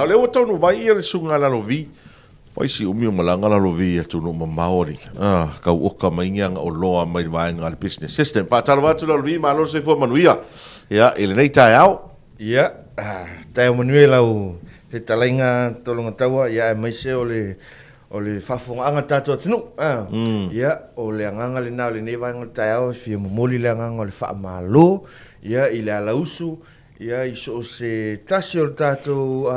A o lea ua taunuu mai ia le Susuga ia Lalovi. Fai si umi o malaga Lalovi i atunuu mamao alii. Ah, tau oka mai ni ana oloa mai le vaega a le business system. Faatalofa atu Lalovi, malo le soifua manuia. Ia, i lenei taeao. Ia, taeao manuia i lau fetalaiga Tologataua, ia aemaise o le o le faafofogaaga a le tatou atunuu. Ia, o le agaga lena o lenei vaega o le taeao e fia momoli le agaga o le faamalo ia i le alausu ia i so o se tasi o le tatou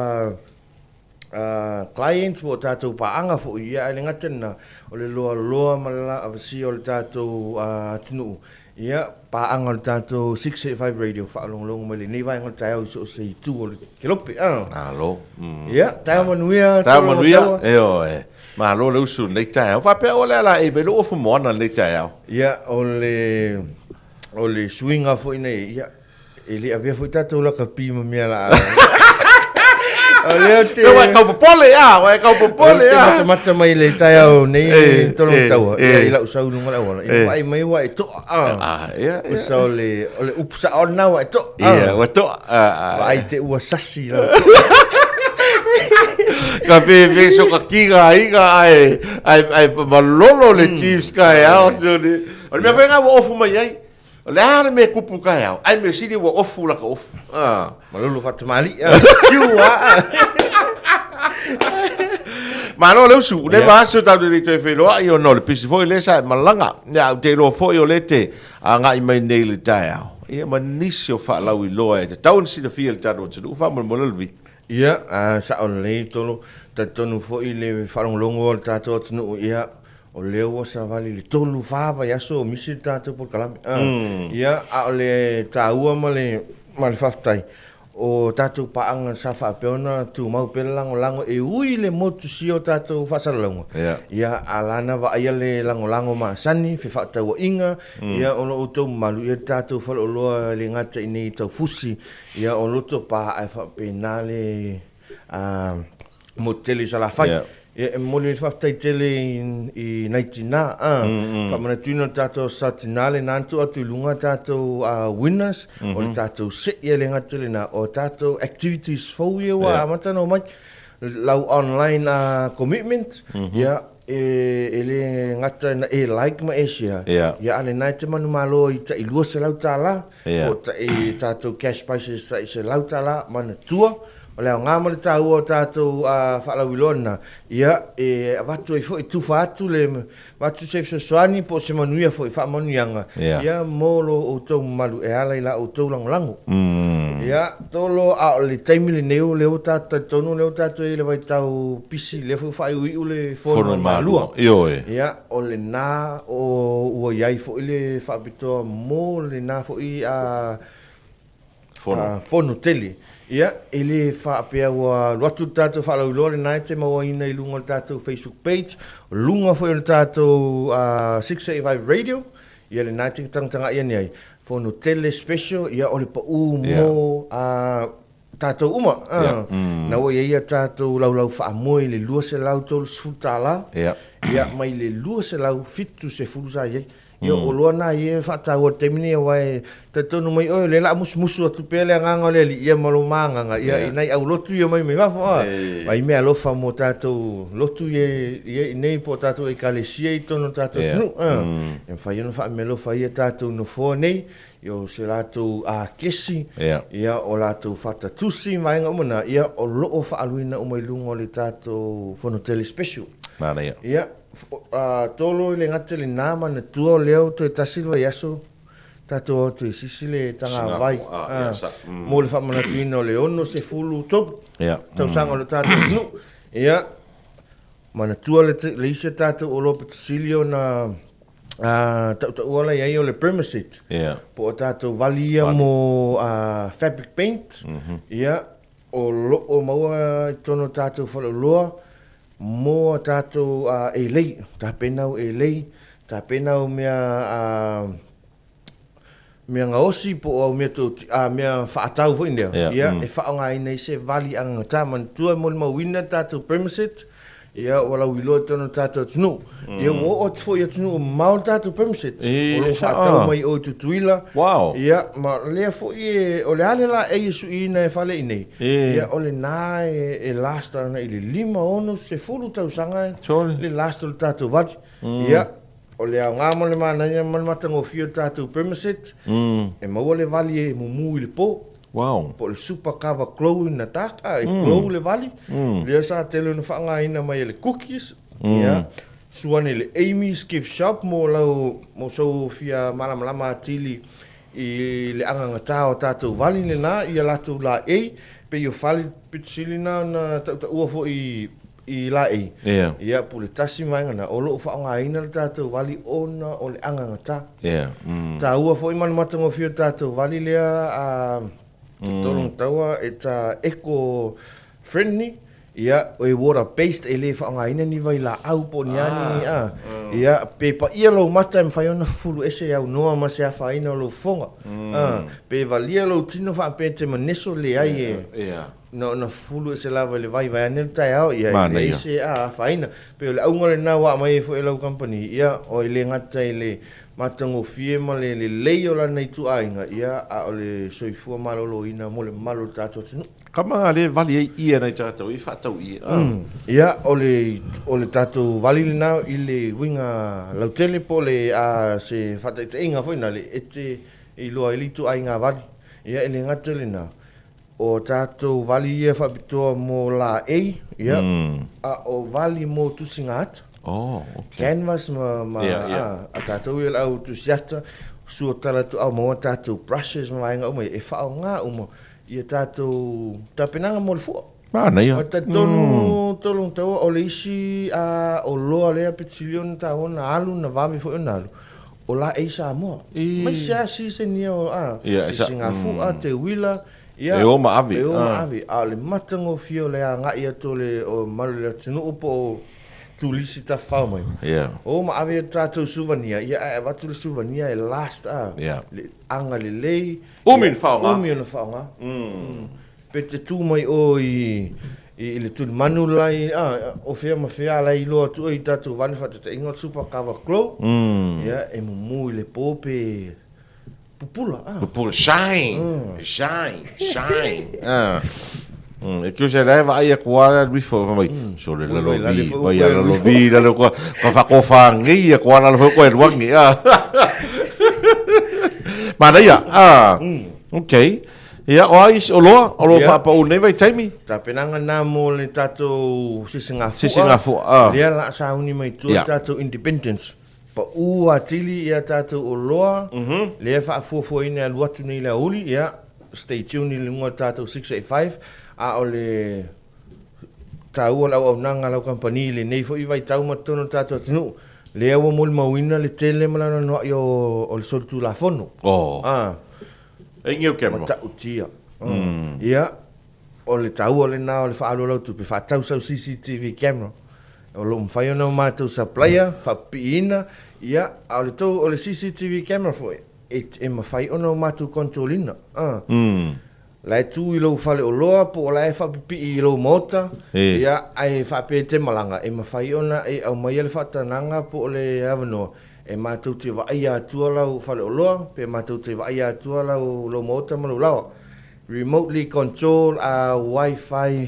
client po o tatou paaga foi, ia ae le gata i lena, o le loaloa ma le laavasia o le tatou atunuu, ia paaga o le tatou 685 Radio faalogologo mai lenei vaega o le taeao i so o se itu o le kelope. Malo. Ia, taeao manuia. Taeao manuia. Ioe. Malo le usu i lenei taeao. Faapea o le ala e mai lou ofu moana i lenei taeao. Ia, o le o le suiga foi nei, ia, E le avea foi tatou lakapi ma mea la. O lea te... Ua e tau popole a, ua e tau popole a. Te matamata mai le taeao nei e tolo taua, ia i lau sau i luga o le auala. Ia vaai mai ua e to'a. Ah, ia. Usa o le o le upu sa'o lena ua e to'a. Ia, ua to'a. Vaai te ua sasi lau. Ka pe pe so ka kinga aiga ai ai ai malolo le Chiefs ka e ao. O le mea foi lena ua ofu mai ai. O le a le mea e kupu kaeao, ae mea sili ua ofu laka ofu. Ah. Malolo faatamalii. Ah. Siu ah. Malo le usu, le yeah. aso tau le toe whenua i ona o le pisi foi le sa e malaga. Ia, au te iloa foi o le te agai mai nei le taeao. Ia, ma nisi o faalau iloa e tatau ona silafia le tatou atunuu, faamolemole le vi. Ia, sa'o lelei Tolo, talitonu foi le faalogologo a le tatou atunuu, ia, o lea ua savali le 3, 4 vaiaso o misi le tatou polokalame. Ia, a o le taua ma le, ma le faafetai, o tatou paaga sa faapea ona tumau pea le lagolago e ui i le motusia o tatou faasalalauga. Ia. Ia, a la na vaaia le lagolago masani, fefaatauaiga, ia, o lo outou mamalu, ia le tatou faleoloa e le gata i inei i Taufusi, Ia o loto pa ae faapena le motu tele i Salafai. Yeah. Ia e momoli le faafetai tele i nai tina a faamanatuina o tatou sa tina lena na tuu atu i luga tatou winners o le tatou sei e le gata i lena o tatou activities fou ia ua amata ona omai lau online commitment ia e le gata ina e like ma e share, yeah. Ia a lena e te manumalo i tai $200, yeah. Po tai tatou cash prices tai $100, manatua, o le aoga ma le taua o tatou faalauiloa lena, ia e avatu ai foi, tufa atu le, avatu se fesoasoani po o se manuia foi, faamanuiaga, yeah. Ia mo lo outou mamalu e ala i la outou lagolago. Ia, tolo, a o le taimi lenei o lea ua tatou talitonu o lea ua tatou i ai i le vaitau pisi, lea foi ua faaiuiu le fono a Malua. Ioe. Ia, o lena o ua i ai foi le faapitoa mo lena foi a Fono. fono tele. Ia, e le faapea ua alu atu le tatou faalauiloa lena e te mauaina i luga o le tatou Facebook page, o luga foi o le tatou 685 Radio, Ia lena e te tagataga'i ane ai. Fono tele special, ia o le pa'u mo tatou uma. Na ua i ai a tatou laulau faamoe i le $230, ia mai le $270 sa i ai. Ia o oloa na ia e faataua i le taimi nei aua e talitonu mai oe o lea o le a musumusu atu pea le agaga o le Alii ia ma loma agaga ia i nai aulotu ia mai mai fafo a. Mai meaalofa mo tatou lotu ia i inei po o tatou ekalesia i totonu o le tatou atunuu. E mafai ona faameaalofa ai a tatou nofoa nei, ia o se latou kesi, ia o latou fatatusi ma vaega uma na, ia o lo o faaaluina uma i luga o le tatou Fonotele Special. Manaia. Ia, tolo i le gata i lena manatua o lea ua toe tasi le vaiaso tatou o atu e sisi le tagavai mo le faamanatuina o le 63 tausaga o le tatou atunuu. Ia, manatua le isi a tatou oloa pito sili ona tautaua la i ai o le Permaset. Po o tatou vali ia mo fabric paint. Ia, o lo o maua i totonu o tatou faleoloa mo a tatou elei, tapena au elei, tapena au mea mea gaosi po o au mea tou, a mea faatau foi nea, Yeah. ia, e faaaogaina ai se vali agagata. Manatua e molimauina le tatou Permaset, Ia, ua lauiloa i totonu o le tatou atunuu. Ia, ua oo atu foi i atunuu mamao le tatou permset. E, O lo o e sao. faatau mai i o i Tutuila. Wow. Ia, ma lea foi e, o le a le laei e suiina e fale i inei, E. ia, o lena e, e last ana i le 5, 6, 10 tausaga Sole. le last o le tatou vali. Ia, o le aoga ma le manaia ma le matagofie o le tatou permaset, e maua le vali e mumu i le po. Wow. Po o le super cover glow in the dark, a, e glow le vali. Lea sa tele ona faaaogaina mai e le Cookies. Ia, sua ane i le Amy's Gift Shop mo lau, mo sou fia malamalama atili i le agagata o tatou vali lena i a latou laei, pei o fale pito sili na ona tautaua foi i i laei. Ia. Ia, pule tasi ma vaega na, o lo o faaaogaina le tatou vali ona o le agagata. Ia. Taua foi ma le matagofie o le tatou vali lea a Tologataua e ta eco friendly, ia, e water based, e le faaaogaina ni vailaau po o ni a ni, a. Ia, pe paia lou mata e mafai ona fufulu ese e aunoa ma se afaina o lou fofoga. A, pe valia lou tino faapea e te maneso, leai e. Ia. Na ona fufulu ese lava i le vai vaeane le taeao, ia, e leai Manaia. se afaina. Pei o le auga lena ua aumai ai foi e lau kamupani, ia, o e le gata i le matagofie ma le lelei o lana ituaiga, ia, a o le soifua maloloina mo le mamalu o le tatou atunuu. Kama le vali ai ia nai tatou i faatau ia. Ia, o le, o le tatou vali lena i le uiga lautele po o le, a, se faataitaiga foi lena, e te iloa ai le ituaiga vali. Ia, e le gata i lena, O tatou vali ia faapitoa mo laei, ia, a o vali mo tusiga ata. Oh, okay. Canvas ma, ma Yeah, yeah. A, a tatou ia le au tusi ata, sua tala tuau maua tatou brushes ma vaega uma ia, e faaaoga uma ia tatou tapenaga mo le fua. Manaia. O talitonu Tologataua o le isi a oloa lea pito sili ona taua na alu na vave foi ona alu, o laei Samoa. I. Mai se a season ia o a, Ia, e sa- sisigafu'a, teuila, ia, E o ma ave, e o ma a. ave. A o le matagofie o le agai atu o le o mamalu o le atunuu po o turisi tafafao mai. Ia. O ma ave tatou suvania, ia ae avatu le suvania e last a, Ia. le aga lelei. Umi ona faaaoga. Umi ona faaaoga. Pe te tu mai o i i le tulimanu la i a o fea ma fea la i loa atu ai tatou vale faataitaiga o le super cover glow. Ia e mumu i le po pe pupula a. Pupula shine, shine, shine. Ah. E kiu se la e vaai aku a le wifo fa mai. So le lalo vi, vai a lalo vi lalo ko ka fa ko fa ngi ko ala lo ko e luangi. Ah. Manaia. Ah. Okay. Ia, o ai isi oloa, o lo o Ia. faapau nei vaitaimi? Tapenaga na mo le tatou sisigafua. Sisigafua, ah. Lea la sauni mai tua Ia. tatou independence. Pau atili ia tatou oloa, lea faafuafuaina e alu atu nei i le aoauli, ia, stay tuned i luga o le tatou 685, a o le taua o le auaunaga a lau kamupani i lenei foi vaitau ma totonu o le tatou atunuu, lea ua molimauina le tele ma le anoanoai o, o le solitulafono. Oh. Ah. E ngeu camera. Matautia. Ia, o le taua lena o le faaalu o lau tupe, faatau sau CCTV camera. O lo o mafai ona o matou supplier, faapipiina, ia, a o le tou, o le CCTV camera foi, e, e mafai ona o matou control ina. Ah. La e tu i lou faleoloa po o la e faapipii i lou maota, E. ia, ae faapea e te malaga, e mafai ona e aumaia le faatanaga po o le avanoa e matou te vaaia atua lau faleoloa, pe matou te vaaia atua lau, lou maota ma lou laoa. Remotely control a wifi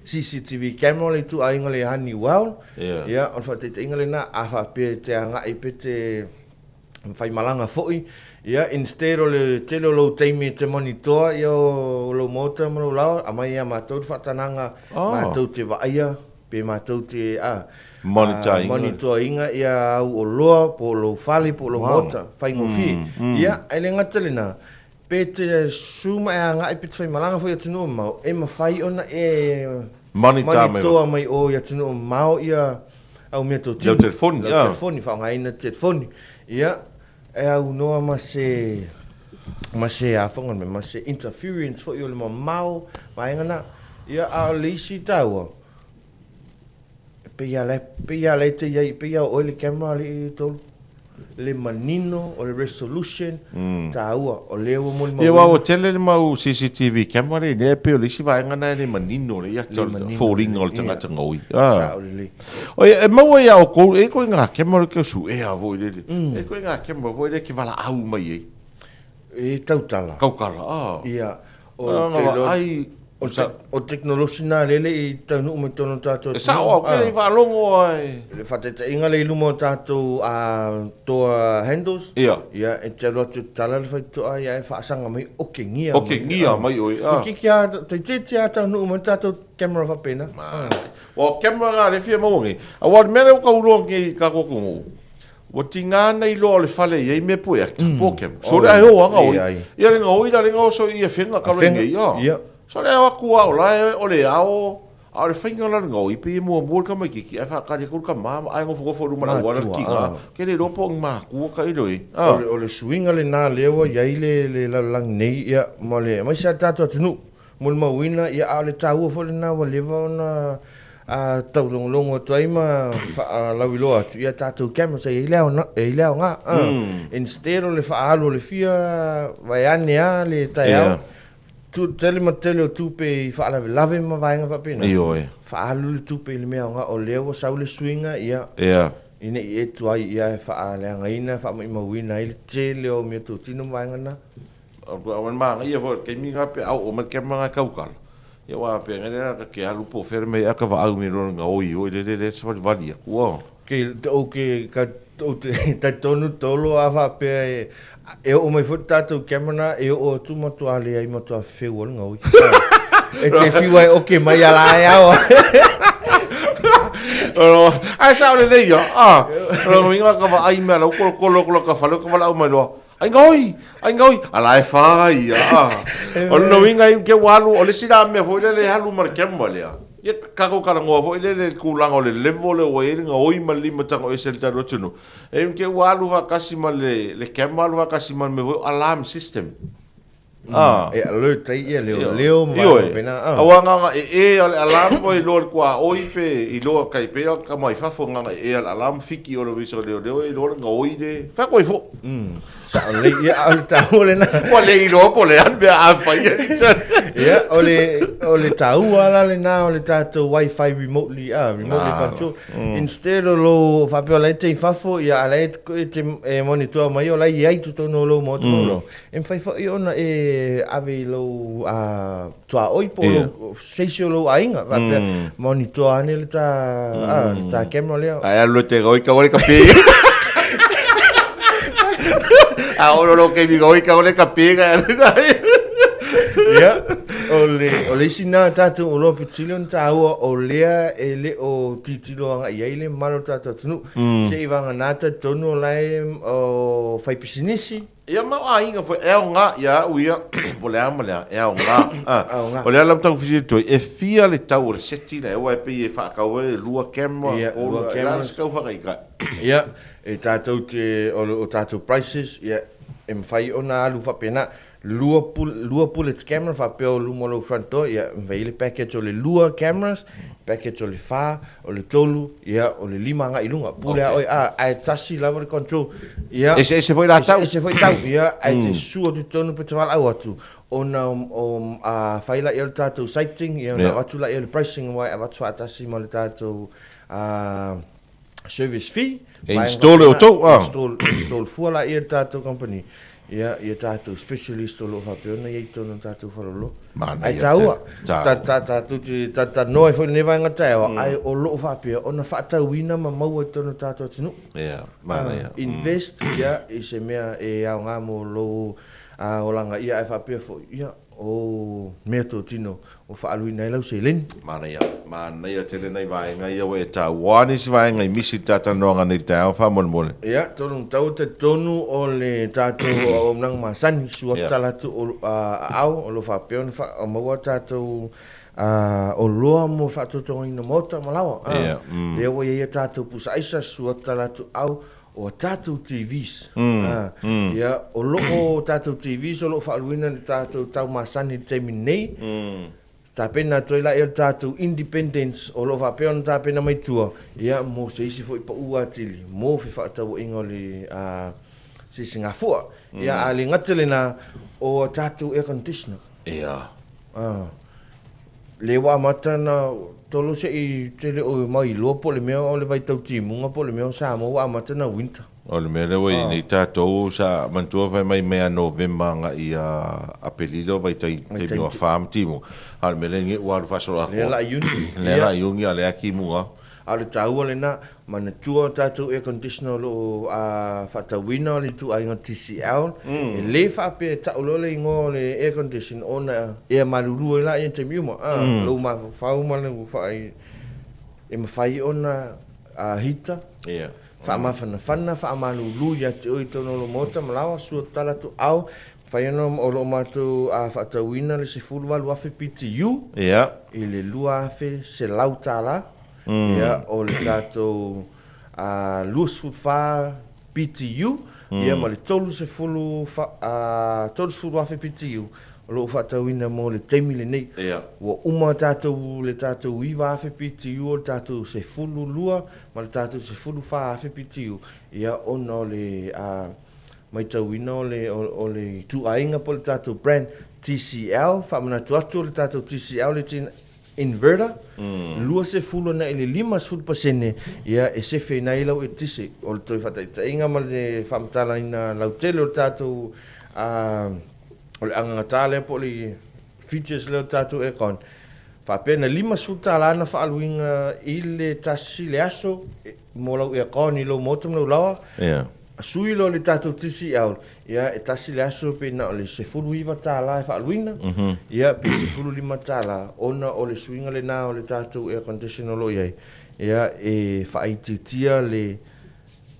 CCTV camera le ituaiga le Honeywell. Ia. Ia, o le faataitaiga lena, a faapea e te agai pe te fai malaga foi, ia, instead o le tele o lou taimi e te monitoa ia o lou maota ma lou laoa, aumai ia matou le faatanaga, Oh. matou te vaaia, pe matou te, a, Monitor a, ina. monitor ina ia au oloa, po o lou fale, po o lou Wow. maota, faigofie. Ia, e le gata i lena, pe te su ma e agai pe te fai malaga foi i atunuu mamao, e mafai ona e Monitor mai. monitoa mai o i atunuu mamao ia au meatotino. Lau telefoni, Lau ia. telefoni, faaaogaina telefoni. Ia, e aunoa ma se, ma se a whangan me, ma se interference foi o le mamao, vaega na. Ia, a o le isi taua, e pei a la, pei a la e te iai, pei a o oe le camera alii tolu. le manino o le resolution, taua, o lea ua molimauina. Ia aua ua tele le mau CCTV camera lea i inei, pei o le isi vaega lena e le manino le iata o le foliga o le tagata gaoi. Sao lelei. Oi, e maua ia outou, e i koe ngā camera ke suea foi lele. E i koe ngā camera foi lele ke valaau mai ai. E tautala. Tautala, ah. Ia, o te loa, ai, o te, o teknolosi nā lele i taunuu mai tonu tātou. E sao au, ke i whaalogo ai. Le whataitaiga le i luma o tātou a toa handles. Ia. Ia, e te alu atu e tala le whaitoa, ia e whaasaga mai, oke ngia mai. Oke ngia mai oi, ah. Ke kia, te te te a taunuu mai tātou camera whapena. O camera ngā le fia maua ngi. Aua le mea lea o ka uloa ngi ka koko Ua tigā ana iloa o le fale e i ai mea pue ata, po kema. So le ai o anga oi. Ia le ngaoi la le ngao so ia whenga ka le ngei a. So le ao aku ao la e o le ao a o le whainga la le ngaoi pe mua mua le kama kiki ai whakari aku ka mama ai ngofo ngofo ruma la wala ki nga ke le ropo ng makua ka ilo i. O le suiga lena lea ua i ai le le lalolagi nei ia ma le aemaise lava le tatou atunuu. Molimauina, ia a o le taua foi lena ua leva ona taulogologo atu ai ma faalauiloa atu ia tatou cameras e i ai le aoga, e i ai le aoga. Instead o le faaalu o le fia vaeane lava le taeao, tu, tele ma tele o tupe i faalavelave ma vaega faapena. Ioe. Faaalu le tupe i le mea aoga, o lea ua sau le suiga, ia, ina i e tuai ia e faaleagaina, faamaumauina ai le tele o meatotino ma vaega na. Aua le manaia foi o le taimi lena pe a oo mai le camera lena e tautala, ia aua pe nai lea ta te alu po o fea le mea i ata vaau mai loa i le gaoi oi lele lea savalivali atu ua. Ke ou ke ka ou te talitonu tolo a faapea e e oo mai foi le tatou camera lena e oo atu matua leai matua feu ai le gaoi. E te fiu ai oke mai a la e ao. Ae sao lelei ia, a. O lona uiga ka vaai mea lau kolokolo atu la ka fale ka valaau mai loa. Ai gaoi, ai gaoi, a la e whā ia. O lona uiga i ke ua alu, o le isi la mea foi lele e alu ma le camera lea. Ia kako kalangoa foi lele le tulaga o le level lea ua i ai le gaoi ma le lima tago ese i le tatou atunuu. E ke ua alu faatasi ma le, le camera alu faatasi ma le mea foi o alarm system. Ah. E alert ai ia leoleo ma Ioe. faapena. Ah. Aua nganga e e o le alarm o iloa le kuaoi pe iloa kai pe o ka mai fafo nganga e e o le alarm fiki o le visa leoleo e iloa le ngaoi le whai koe fo. Sa o le ia o le taua lena. Ua le iloa po le a mea a fai e Richard. Ia o le o le taua la lena o le tatou wifi remotely ah remotely Ah, control. Instead o lou faapea o la e te i fafo ia a la e te e monitor mai o la e i ai totonu o lou maota mm. E mafai foi ona e ave i lou tuaoi po o lou se isi o lou aiga faapea monitor ane le ta le ta camera lea. Ae alu te goi ka ole ka pe. A olo lo ke mi goi ka ole ka pe ka. Ia, o le o le isi na tatou oloa pitili ona taua o lea e le o tilotilo agai i ai le mamalu o le tatou atunuu. Se i vagana talitonu o la e o fai pisinisi. Ia ma o aiga foi, e aoga ia au ia, po le a ma le a, e aoga. Aoga. O le ala tau fesili atu ai, e fia le tau o le seti lea, aua e pei e faatau ai lua camera, Ia, tolu, lua e le a cameras. se tau whakaikai. Ia, e tātou te, o, o tātou prices, ia, e mawhai ona alu whapena, lua, pul, lua bullet camera whapea o luma o lou front door, ia, mawhai le package o le lua cameras, package o le wha, o le tolu, ia, o le lima agai i luga. Pule a oe, a, ae tasi lava le control. Ia, Eseese foi rātou. Eseese foi tau, ia, ae te sua atu tonu pe te valaau atu. Ona o, a, whai la ia o le tātou sighting, ia, ona avatu la ia o le pricing wai avatu whaatasi ma le tātou, a, service fee. E install e outou, a. Install, install fua la ia le tātou company. Ia, ia tātou specialist o lo o faapea ona i ai tonu tātou wharolo. Māna Ai ia tāua, te- tāua. ta, ta, tātou te, ta, ta noa ai foi lenei vaega taeao, ai o lo o faapea ona faatauina ma maua i tonu tātou atunuu. Ia, māna ia. Invest, ia, i se mea e aoga mō lou olaga, ia, ae faapea foi, ia, o mea tōtino o faaluina ai lau seleni. Manaia, manaia tele nei vaega ia ua e taua nisi vaega i misi i talanoaga nei i le taeao faamolemole. Ia, tonu tau talitonu o le tatou auaunaga masani, sua tatala atu o aao o lo o faapea ona faamaua tatou oloa mo le faatotogaina maota ma laoa. Lea ua i ai a tatou pusa aisa, sua tatala atu ao o a tatou TVs. Ia, o lo o tatou TVs o lo o faaluina i le tatou tau masani i le taimi nei, Tapena atu ai laia o le tatou independence o lo o faapea ona tapena mai tua, ia, mo se isi foi pau atili mo fefaatauaiga o le sisigafua. Ia, a le gata lena, o a tatou air conditioner. Ia. Lea ua amata ona tolo se i tele o mau iloa po o le mea o le vaitau timuga po o le mea o Samoa ua amata ona winter. O le mea lea ua i ai nei tatou sa manatua fai mai mea Novema agai ia Apelila o vaitai taimi o afa ma timuga. A o le mea lea nei ua alu faasoloatoa. Lea la Iuni. Lea la Iuni a o lea timuga. A o le taua lena, manatua tatou air conditioner o lo o faatauina o le ituaiga TCL, e le faapea e tau loa le igoa o le air condition ona ea malulu ai laia i taimi uma, lou mafaufau ma lou faai, e mafai ona heater, faamafanafana, faamalulu ia te oe i totonu o lou maota ma laoa, sua tatala atu ao, mafai ona o lo o matou faatauina le 18,000 BTU i le $2,100. Ia, o le tatou 24 BTU, ia ma le 30, 30,000 BTU o lo o faatauina mo le taimi lenei. Ia. Ua uma tatou le tatou 9,000 BTU o le tatou 12 ma le tatou 14,000 BTU, ia ona o le matauina o le, o le ituaiga po o le tatou brand TCL, faamanatu atu o le tatou TCL le inverter, 20 ana i le 50% ia e sefeina ai lau eletise. O le toe faataitaiga ma le faamatalaina lautele o le tatou o le agagata lea po o le features lea o le tatou aircon, faapea na $50 na faaaluina i le tasi le aso mo lau aircon i lou maota ma lou laoa. Yeah. Sui loa le tatou TCL, ia e tasi le aso pe na o le $19 e faaluina, ia pe $15 ona o le suiga lena o le tatou air condition o lo o i ai, ia e faaitiitia le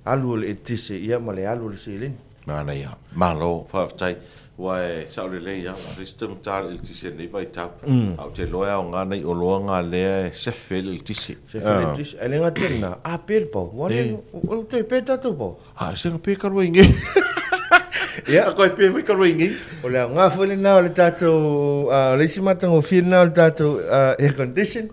alu o le eletise ia ma le alu o le seleni. Manaia. Malo, faafetai. Ua e sao lelei lava, ua fai si taugata le eletise i lenei vaitau. A ou te iloa e aoga nai oloa na lea e sefe ai le eletise. Sefe le eletise. Ae le gata i lena, a pe le pau. Ua le, ua toe pe tatou pau. A, e sega pe talu ai nei. Ia. A koe pe foi talu ai nei. O le aoga foi lena o le tatou, o le isi matagofie lena o le tatou air condition.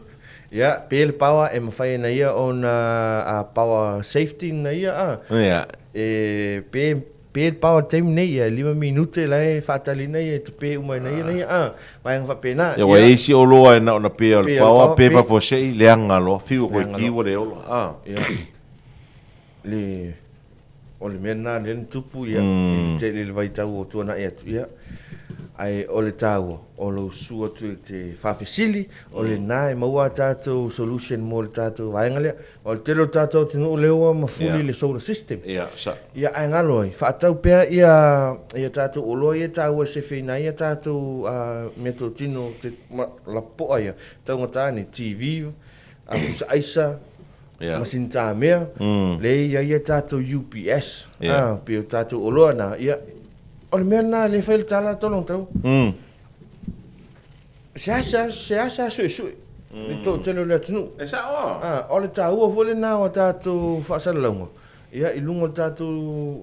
Ia, pe le power e mafai e na ia ona power safety na ia a. Ia. E pe Pe le power taimi nei ia e lima minute la e faatalina ia e tape uma ina ia ia a vaega faapena. Ia ua i ai isi oloa e na ona pe o le power pe faafuasei leaga loa fiu koe ki ua le ola a. Ia le o le mea lena lea na tupu ia i le tele le vaitau o tuanai atu ia ae o le taua o lou susu atu e te faafesili o lena e maua a tatou solution mo le tatou vaega lea. O le tele o tatou atunuu lea ua mafuli i le solar system. Ia, sa. Ia, ae galo ai, faatau pea ia, ia tatou oloa ia e taua e sefeina ai ia tatou uh, meatotino te ma, lapoa ia, taugata ni TV, a pusa aisa, Yeah. masini tāmea, le i ai ia tatou UPS, Yeah. ah, pe o tatou oloa na, ia, o le mea lena le fai le tala tolong tau. Seasea, seasea suesue le toatele o le atunuu. E sao a? Ah, o le taua foi lena o a tatou faasalalauga, ia, i luga o le tatou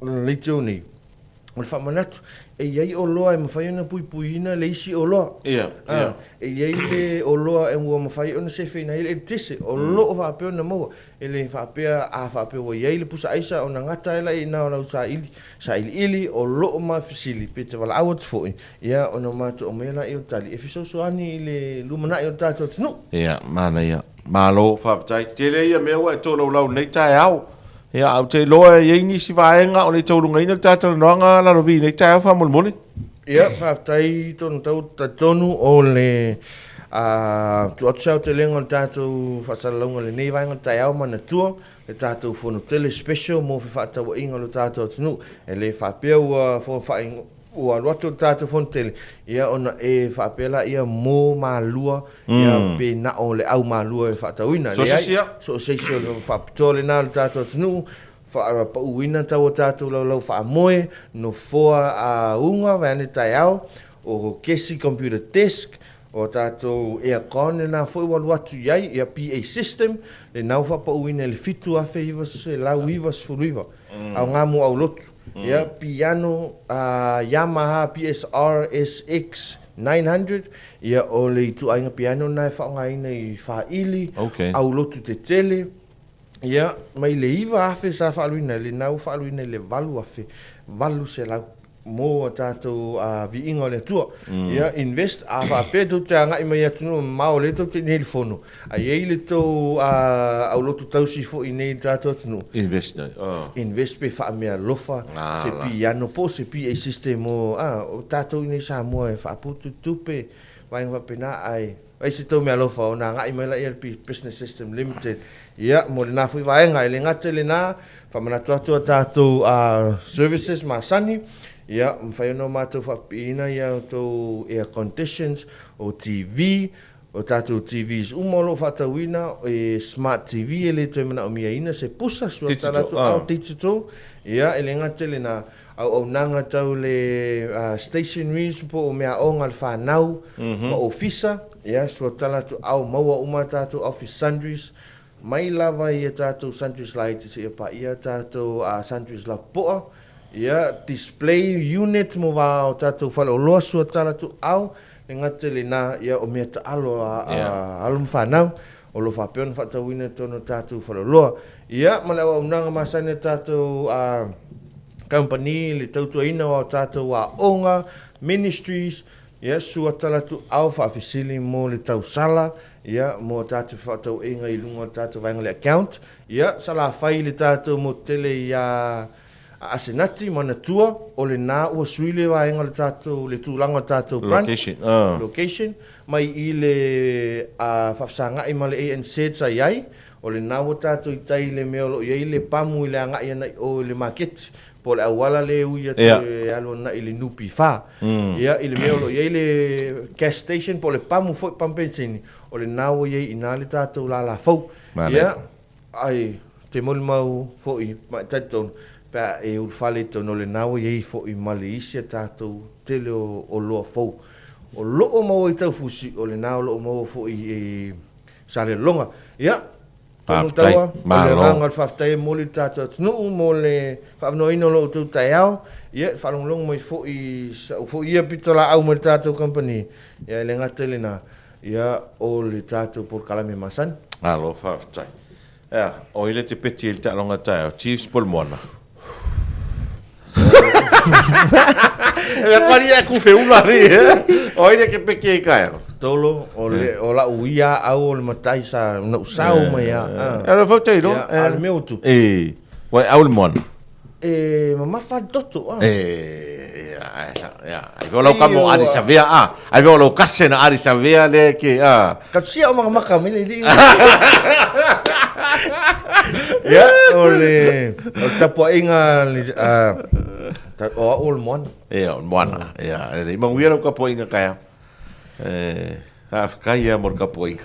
leitio nei, o le faamanatu, e i ai oloa e mafai ona puipuiina le isi oloa. Ia, ia. Ah, e i ai le oloa e ua mafai ona sefeina ai le eletise, o lo o faapea ona maua. E le faapea a faapea ua i ai le pusa aisa ona gata ai la i ina o lau saili, sailiili o lo o mafesili pe te valaau atu foi, ia ona matou aumaia laia o le tali e fesoasoani i le lumanai o le tatou atunuu. Ia, manaia. Malo, faafetai. Tele ia mea ua e tolaulau i lenei taeao. Ia, ae ou te iloa e i ai nisi vaega o le i taulugaina le ta talanoaga Lalovi i lenei taeao faamolemole. Ia, faafetai tonu tau talitonu o le tuu atu se aotelega o le tatou faasalalauga i lenei vaega o le taeao manatua le tatou fono tele special mo fefaatauaiga o le tatou atunuu. E le faapea ua ua alu atu le tatou fono tele, ia ona e faapea laia mo Malua, ia pe na o le au Malua e faatauina. So se isi ia. So se isi o le faapitoa lena o le tatou atunuu, faapauina tau o tatou laulau faamoe, nofoa a uga vaeane taeao, o kesi computer desk, o tatou aircon lena foi ua alu atu i ai, ia PA system, lena ua faapauina i le $7,999, aoga mo aulotu. Ia piano Yamaha PSR SX 9. 900, ia, o le ituaiga piano lena e faaaogaina i faili, okay. Aulotu tetele, ia, mai le 9,000 sa faaaluina ai, lena ua faaaluina i le 8,800 mo a tatou viiga o le Atua. Ia, invest, a faapea tou te agai mai i atunuu mamao o lea tou te i nei i le fono, a i ai le tou aulotu tausi foi i nei i le tatou atunuu, Invest, oh. Invest pe faamealofa se piano po o se PA system mo, o tatou i nei i Samoa e faaputu tupe, vaega faapena, ae Ai se tou mealofa ona agai mai laia le Business System Limited. Ia, mo lena foi vaega, e le gata i lena, faamanatu atu a tatou services masani, ia, mafai ona matou faapipiina ia outou air conditions, o TV, o tatou TVs uma o lo o faatauina, e smart TV e le toe manaomiaina se pusa, sua tala atu ao digital, ia, e le gata i lena, auaunaga tau le stationaries po o meaaoga a le fanau ma ofisa, ia suatala atu ao maua uma a tatou office sundries, mai lava i a tatou sundries laiti seia paia a tatou sundries lapopoa, ia display unit mo va o tatou faleoloa suatala atu ao, e gata i lena, ia o mea taalo a alo ma fanau o lo o faapea ona faatauina i totonu o tatou faleoloa. Ia, ma le auaunaga masani a tatou kamupani, le tautuaina o a tatou aoga, ministries, ia, sua talatuau faafesili mo le tausala, ia, mo a tatou fefaatauaiga i luga o le tatou vaega o le account, ia, salafai le tatou motu tele iā Asenati, manatua, o lena ua sui le vaega o le tatou, le tulaga o le tatou branch, Location, ah. location, mai i le faafesagai ma le ANZ sa i ai, o lena ua tatou i tai i le mea o lo o i ai le pamu i le agai ana i o i le maketi, po o le auala lea e ui atu e alu ana i le NPF. Ia, i le mea o lo o i ai le gas station po o le pamu foi, pamu penisini, o lena ua i ai i ina le tatou lala fou. Ia, Ai, te molimau foi ma e talitonu, pe a e ulufale i totonu o lena ua i ai foi ma le isi a tatou tele o oloa fou. O lo o maua i Taufusi, o lena o lo o maua foi i Salelologa. Ia, tonu Faafetai, taua, o le malo. agaga o le faafetai e momoli i le tatou atunuu mo le faavanoaina o lo outou taeao, ia, le faalogologo mai foi i sau foi ia pitolaau mai le tatou kamupani, ia, e le gata i lena, Ia, o le tatou polokalame masani. Malo faafetai. Ea, o ai le te peti i le taaloga taeao, Chiefs po o le Moana? E mea koa ia ku feula ni, eh? O ai le ke peti i taeao? Tolo, o le, o lau ia au o le matai sa na usau mai a. E le fau te ilo. Ia, a le mea o tupu. E, wai au le Moana. E mamafa le toto a. E, ia, ai sa, ia. Ai fo lau kamo ari savea a. Ai fo lau kase na ari savea le ke a. Ka sia o makamaka mai le li. Ia, o le o le tapuaiga le a o au o le moana. Ia, o le moana. Ia, e manuia lau tapuaiga taeao. E, faafetai ia mo le tapuaiga.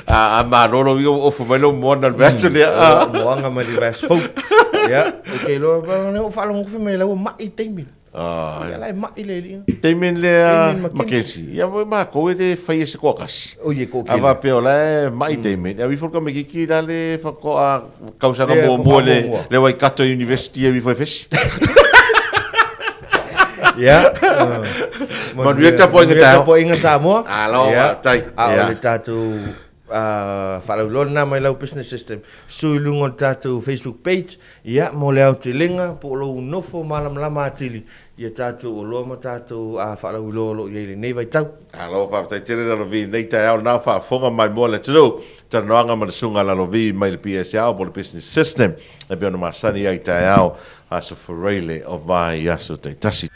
A, a malolo ia ua ofu mai lou moana i le vaiaso lea. O moana mai le vaiaso fou. Ia, ou te iloa, o ou faalogo fai mai la ua mai taimi. Ah, Ia la e mai le alii. Taimi lea Damien McKenzie. McKenzie. Ia mo makou e le faia se toatasi. O ie ko A kele. faapea o la e mai Damien. Ia ifo le tamaititi la le faatoa tausaga Le muamua le muamua. le Waikato University e ifo e fesi. Ia. Manuia tapuaiga Manuia taeao. tapuaiga Samoa. Alo, Ia. faafetai. A o Ia. le tatou faalauiloa lena mai lau business system. Sui i luga o le tatou Facebook page, ia, mo le aotelega po o lou nofo malamalama atili i a tatou oloa ma tatou faalauiloa o lo o i ai i lenei vaitau. Malo faafetai tele Lalovi i lenei taeao lena faafofoga mai mo le atunuu. Talanoaga ma le susuga Lalovi mai le PSA po o le Business System e pei ona masani ai taeao Aso Faraile o vaiaso taitasi.